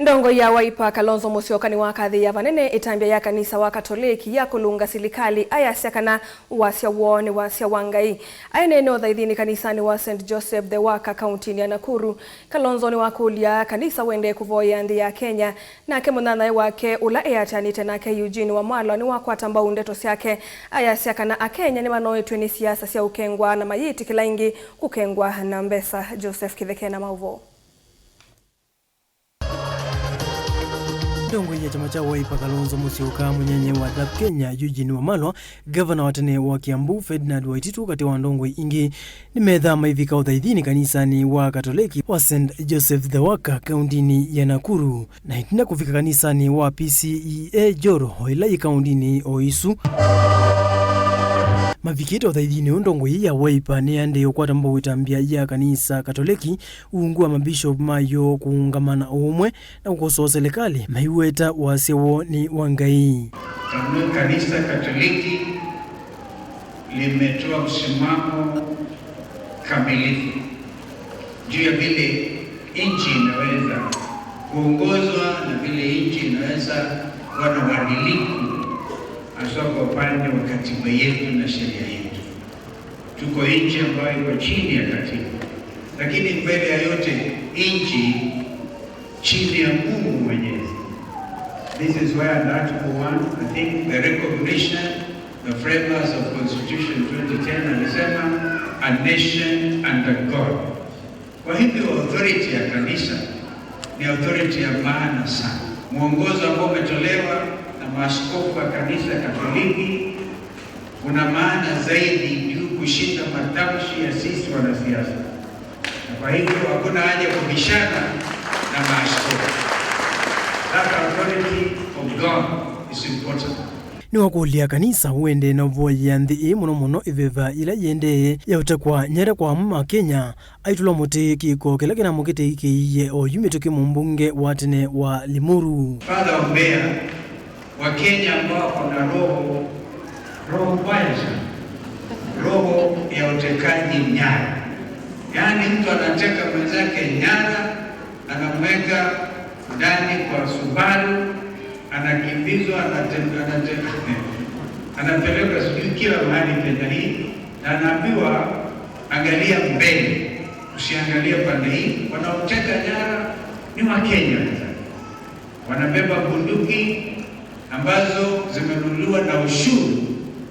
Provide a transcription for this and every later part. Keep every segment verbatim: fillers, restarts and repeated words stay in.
Ndongoi ya Wiper Kalonzo Musyoka nĩwakathĩĩa vanene ĩtambya ya kanisa wa Katoleki ya kũlũnga silikalĩ, ayasya kana wasya woo nĩ wasya wa Ngai. Aineena ũthaithinĩ kanisanĩ wa Saint Joseph the Worker kauntinĩ ya Nakuru, Kalonzo nĩwakũlya kanisa ũendee kũvoyea nthĩ ya Kenya. Nake mũnyanyae wake ũla eatĩanĩte nake Eugene Wamalwa nĩwakwata mbau ndeto syake, ayasya kana Akenya nĩmanoetw'e nĩ siasa sya ũkengwa na mayĩtĩkĩla ĩngĩ kũkengwa na mbesa. Joseph Kĩtheke na maũvoo. Ndongoi ya kyama kya Wiper Kalonzo Musyoka, mũnyanyae wa Thap Kenya Eugene Wamalwa, ngavana wa tene wa Kiambu Ferdinand Waititu, katĩ wa ndongoi ingĩ, nĩmethaa maivika ũthaithinĩ kanisanĩ wa Katoleki wa Saint Joseph the Worker kauntinĩ ya Nakuru, na ĩtina kũvika kanisanĩ wa P C E A Njoro, o ĩla yĩ kauntinĩ o ĩsu. Mavikĩte ũthaithinĩ ũũ, ndongoi ya Wiper nĩyaendee ũkwata mbau ĩtambya ya kanisa Katoleki ungu wa mabishop mayo kũũngama na ũũmwe na kũkosoa silikalĩ, maiweta wasya woo nĩ wa Ngai. Kanisa Katoliki limetoa msimamo kamilifu juu ya vile nchi inaweza kuongozwa na vile nchi inaweza kuwa na uadilifu, haswa kwa upande wa katiba yetu na sheria yetu. Tuko nchi ambayo iko chini ya katiba, lakini mbele ya yote nchi chini ya Mungu Mwenyezi. This is where in Article one, I think the recognition, the framers of Constitution twenty ten alisema, a nation under God. Kwa hivyo authority ya kanisa ni authority ya maana sana. Mwongozo ambao umetolewa na maaskofu wa kanisa Katoliki una maana zaidi juu kushinda matamshi ya sisi wanasiasa, na kwa hivyo hakuna haja kubishana na maaskofu. That authority of God is important. Nĩwakũlya kanisa ũendee na ũvoyea nthĩ ĩĩ, mũno mũno ĩveva yĩla yĩendee ya ũtekwa nyara kwa amwe ma Kenya, aitũla mũtĩ kĩko kĩla kĩnamũkĩte kĩiye oyu mĩtũkĩ mũmbunge wa tene wa Limuru. Father, ombea Wakenya ambao wako na roho, roho mbaya sana, roho ya utekaji nyara. Yaani mtu anateka mwenzake nyara, anamweka ndani kwa Subaru, anakimbizwa, anatem-, anatem-, anapelekwa sijui kila mahali Kenya hii, na anaambiwa, "Angalia mbele, usiangalie pande hii." Wanaoteka nyara ni Wakenya. Wanabeba bunduki ambazo zimenunuliwa na ushuru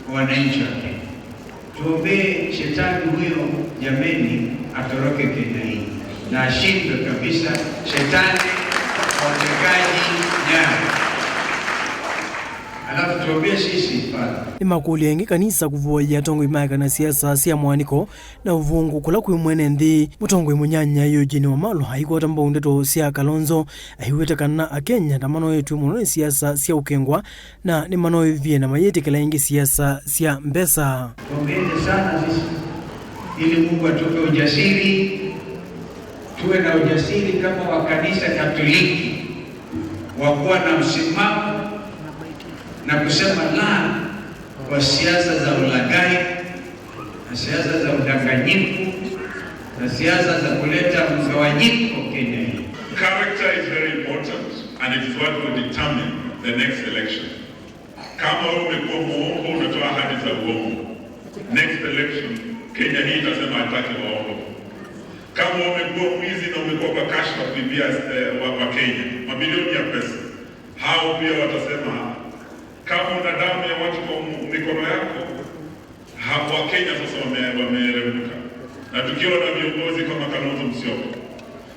wa wananchi wa Kenya. Tuombee shetani huyo, jameni, atoroke Kenya hii na ashindwe kabisa, shetani wa utekaji nyara. Alafu tuombee sisi, Father. Nĩmakũlya ĩngĩ kanisa kũvoyea atongoi ma ĩkana siasa sya mũanĩko na ũvũngũ kũla kwĩ mwene nthĩ. Mũtongoi mũnyanya Eugene Wamalwa aikwata mbau ndeto sya Kalonzo, aiweta kana Akenya nĩmanoetw'e mũno nĩ siasa sya ũkengwa na nĩmanoevye na mayĩtĩkĩla ĩngĩ siasa sya mbesa. Tuombeeni sana sisi, ili Mungu atupe ujasiri, tuwe na ujasiri kama wa kanisa Katoliki wa kuwa na msimamo na kusema la kwa siasa za ulaghai na siasa za udanganyifu na siasa za kuleta mgawanyiko Kenya hii. Character is very important and it is what will determine the next election. Kama wewe umekuwa mwongo, unatoa ahadi za uongo, next election Kenya hii itasema hataki waongo. Kama umekuwa mwizi na umekuwa kwa cash na kuibia, eh, wa, wa Kenya mabilioni ya pesa, hao pia watasema. Kama una damu ya watu kwa mu-, mikono yako, hapo Wakenya sasa wame-, wameeremuka. Na tukiwa na viongozi kama Kalonzo Musyoka,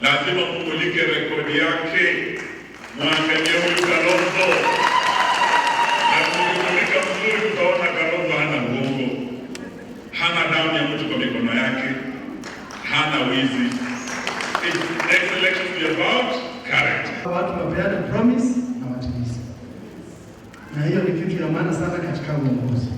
lazima mumulike rekodi yake, mwangalie huyu Kalonzo. Na mkimulika vizuri, mtaona Kalonzo hana uongo, hana damu ya mtu kwa mikono yake, hana wizi. It, next election will be about character. Watu wapeane promise na watimize. Na hiyo ni kitu ya maana sana katika uongozi.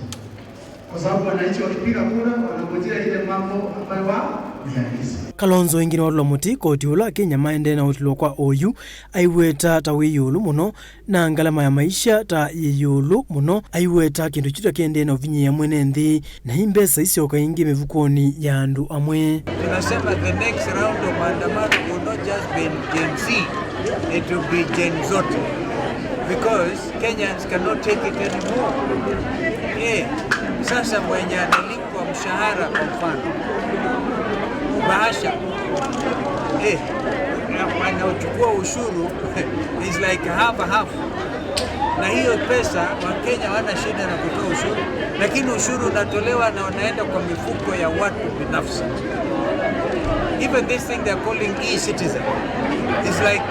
Kwa sababu wananchi wakipiga kura, wanangojea ile mambo ambayo wameagiza. Kalonzo ĩngĩ nĩwatũla mũtĩ koti ũla Akenya maendee na ũtilwa kwa oyu, aiweta ta wĩ ĩũlũ mũno, na ngalama ya maisha ta yĩ ĩũlũ mũno, aiweta kĩndũ kyu ta kĩendee na ũvinyĩĩa mwene nthĩ, na i mbesa isyoka ĩngĩ mĩvukonĩ ya andũ amwe. Tunasema the next round of maandamano will not just be in Gen Z. It will be Gen Zote because Kenyans cannot take it anymore. Eh, sasa mwenye analipwa mshahara kwa mfano, bahasha, eh, anaochukua ushuru is like half a half. Na hiyo pesa Wakenya hawana shida na kutoa ushuru, lakini ushuru unatolewa na unaenda kwa mifuko ya watu binafsi. Even this thing they're calling e-citizen is like,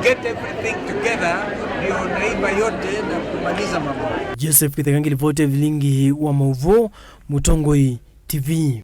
get everything together, ndio unaiba yote na kumaliza mambo. Joseph Kitheka ngilipoti ya vilingi wa mauvoo, Mũtongoi T V.